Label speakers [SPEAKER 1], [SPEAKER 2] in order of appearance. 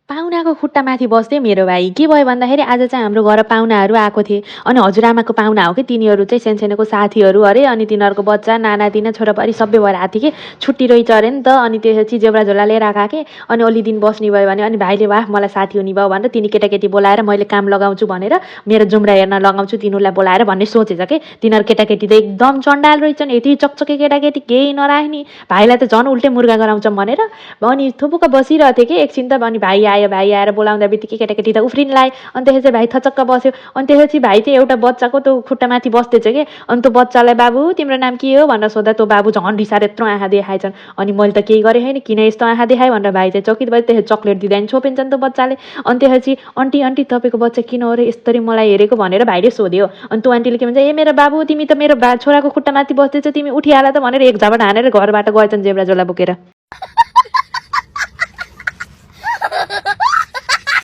[SPEAKER 1] पाहुनाको खुट्टामाथि बस्दै मेरो भाइ के भयो भन्दाखेरि आज चाहिँ हाम्रो घर पाहुनाहरू आएको थिए। अनि हजुरआमाको पाहुना हो कि तिनीहरू चाहिँ सानसानोको साथीहरू अरे। अनि तिनीहरूको बच्चा नानातिना छोराबुहारी सबै भएर आएको थियो कि छुट्टी रहेछ अरे नि त। अनि त्यसपछि जेब्रा झोला लिएर आएको के। अनि अलि दिन बस्ने भयो भने अनि भाइले वाह मलाई साथी हुने भयो भनेर तिनी केटाकेटी बोलाएर मैले काम लगाउँछु भनेर मेरो जुम्रा हेर्न लगाउँछु तिनीहरूलाई बोलाएर भन्ने सोचेछ के। तिनीहरू केटाकेटी त एकदम चण्डाल रहेछन्, यति चकचके केटाकेटी केही नराख्ने। भाइलाई त झन् उल्टै मुर्गा गराउँछ भनेर अनि थुपुक्क बसिरहेको थिएँ कि एकछिन त। अनि भाइ आयो, भाइ आएर बोलाउँदा बित्तिकै केटाकेटी त उफ्रिन लाए। अनि त्यसपछि भाइ थचक्क बस्यो। अनि त्यसपछि भाइ चाहिँ एउटा बच्चाको त्यो खुट्टामाथि बस्दैछ कि। अनि त्यो बच्चालाई बाबु तिम्रो नाम के हो भनेर सोद्धा त्यो बाबु झन् रिसाएर यत्रो आँखा देखाएछन्। अनि मैले त केही गरेँ होइन, किन यस्तो आँखा देखाएँ भनेर भाइ चाहिँ चकित भयो। त्यसपछि चक्लेट दिँदा नि छोपिन्छन् त्यो बच्चाले। अनि त्यसपछि आन्टी आन्टी तपाईँको बच्चा किन हो र यसरी मलाई हेरेको भनेर भाइले सोध्यो। अनि त्यो आन्टीले के भन्छ, ए मेरो बाबु तिमी त मेरो छोराको खुट्टामाथि बस्दैछ, तिमी उठिहाल त भनेर एक झापट हानेर घरबाट गएछन् जेब्रा झोला बोकेर।